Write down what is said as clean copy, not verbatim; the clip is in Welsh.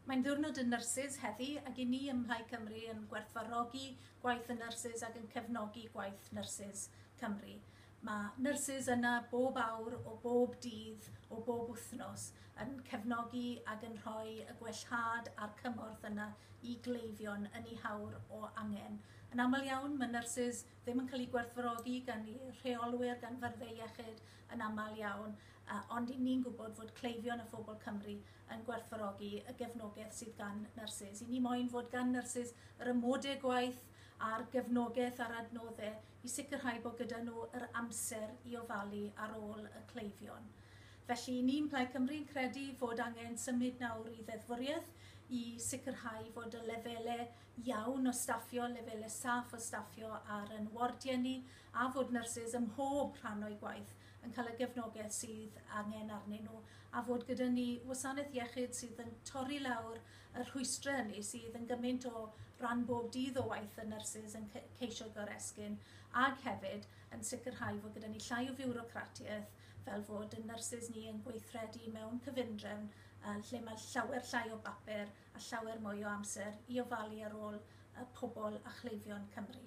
Mae'n ddiwrnod y nyrsys heddi ac i ni ym Mhlaid Cymru yn gwerthfawrogi gwaith y nyrsys ac yn cefnogi gwaith nyrsys Cymru. Mae nyrsys yna bob awr o bob dydd o bob wythnos yn cefnogi ac yn rhoi y gwellhad a'r cymorth yna i gleifion yn eu hawr o angen. Yn aml iawn mae nyrsys ddim yn cael eu gwerthfawrogi gan eu rheolwyr, gan fyrddau iechyd yn aml iawn, ond i ni'n gwybod fod cleifion a phobl Cymru yn gwerthfawrogi y gefnogaeth sydd gan nyrsys. I ni moyn fod gan nyrsys yr amodau gwaith a'r gefnogaeth a'r adnoddau i sicrhau bod gyda nhw yr amser i ofalu ar ôl y cleifion. Felly, ni'n Plaid Cymru'n credu fod angen symud nawr i ddeddfwriaeth i sicrhau fod y lefelau iawn o staffio, lefelau saff o staffio ar yn wardiau ni, a fod nyrsys ym mhob rhan o'i gwaith yn cael y gefnogaeth sydd angen arnyn nhw, a fod gyda ni wasanaeth iechyd sydd yn torri lawr y rhwystrau hynny sydd yn gymaint o ran bob dydd o waith y nyrsys yn ceisio goresgyn, ag hefyd yn sicrhau fod gyda ni llai o fiwrocratiaeth fel fod y nyrsys ni yn gweithredu mewn cyfundrefn lle mae llawer llai o bapur a llawer mwy o amser i ofalu ar ôl y pobl a chleifion Cymru.